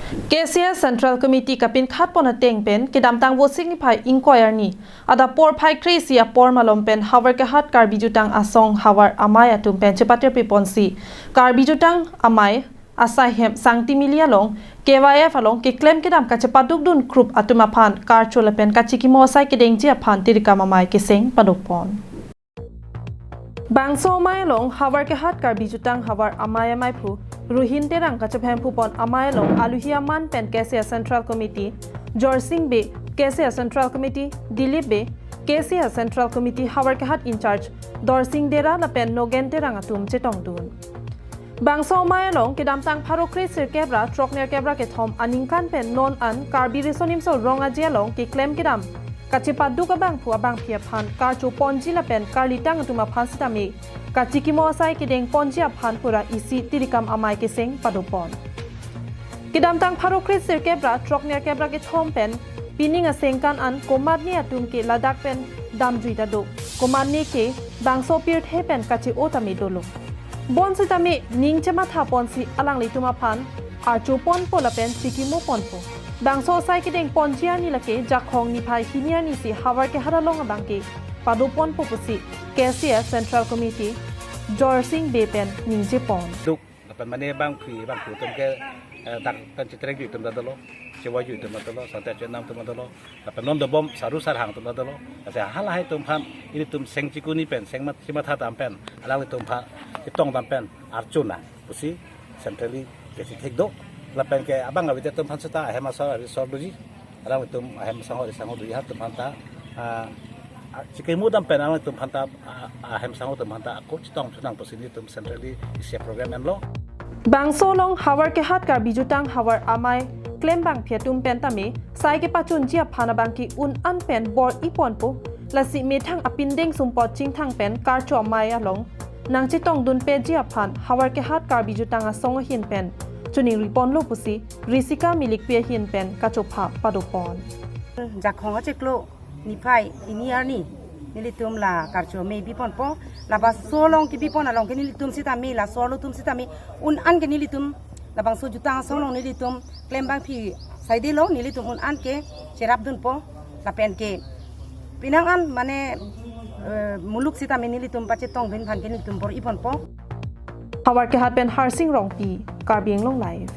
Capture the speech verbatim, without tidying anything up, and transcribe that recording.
K C S Central Committee kapinkhat pon ateng pen kedamtang Vosik niphai ingkoi arni adap porphai kre-isi apor malom pen Howraghat Karbi Jutang Asong havar amei atum pen chepatirpi ponsi Karbi Jutang amei asai hem Sangti Mili along K Y F along keklem kedam kachepadukdun krup atum aphan karcho lapen kachikimo asai kedengji aphan tirikam amei keseng padopon. Bangso amei along Howraghat Karbi Jutang havar amei ameiphu Ruhin Terang kachepahemphu pon amei along aluhi aman pen K C S Central Committee Jorsing Bey, K C S Central Committee Dilip Bey, K C S Central Committee Howraghat in-charge Dorsing Dera lapen Nogen Terang atum chetongdun. Bangso amei along kedamtang pharo kre sirkep ra throknerkep ra kethom aningkan pen non an Karbi Riso Nimso Rong Aje along keklem kedam kachepaduk abangphu abangphi aphan karcho ponji lapen karlitang atum aphan sitame kachikimo asai kedeng ponji aphan pura isi tirikam amei keseng padopon. Kedamtang pharo kre sirkep ra throknerkep ra kethom pen pining asengkan an komatne atum ke ladak pen damjui ta do, komatne ke bangso pirthe pen kache-o tame dolo. Bonsitame ning chematha ponsi alanglitum aphan archo ponpo lapen chikimo ponpo. Bangso asai kedeng ponji arni lake Jakhong niphai hini arni si Howraghat along abang ke pado ponpo pusi K C S Central Committee Jorsing Bey pen ningje pon. Duk, lapen mane bangphi bangphu atum ke, eh, dak pen chetrek ju atum ta dolo, chewa ju atum ta dolo, santa chenam atum ta dolo, lapen non dobom saru sarhang atum ta dolo. Ase halahai atum aphan ilitum seng chikuni pen, seng mat, chematha dam pen, alanglitum aphan chetong dam pen archo nang pusi centrally kachethek do. Lapen ke abang avidya atum aphan seta ahem asor arisor doji. Alanglitum ahem sangho risangho doji atum aphan ta, ah, ah, chikimo dam pen alanglitum aphan ta, ah, ahem sangho atum aphan ta ako chetong chunang pusi nelitum centrally isi program enlo. Bangso along Howraghat Karbi Jutang havar amei klembangphi atum pen tame sai kepachunji aphan abang ke un an pen bor-i ponpo, lasi methang apindeng sumpot chingthang pen karcho amei along nangchetongdun peji aphan Howraghat Karbi Jutang Asong ahin pen choningri ponlo pusi Risika Milikpi ahin pen kachopha padopon. Jakhong achiklo niphai hini arni nelitum la karcho amei biponpo, labangso along kebipon along ke nelitum sitame, laso arlo atum sitame un an ke nelitum labangso Jutang Asong along nelitum klembangphi saidelo, nelitum un an ke cherapdunpo lapen ke penang an mane, eh, muluk sitame nelitum pachetongdun aphan ke nelitum bor-i ponpo. Howraghat pen Harsing Rongpi, Karbi Anglong Live.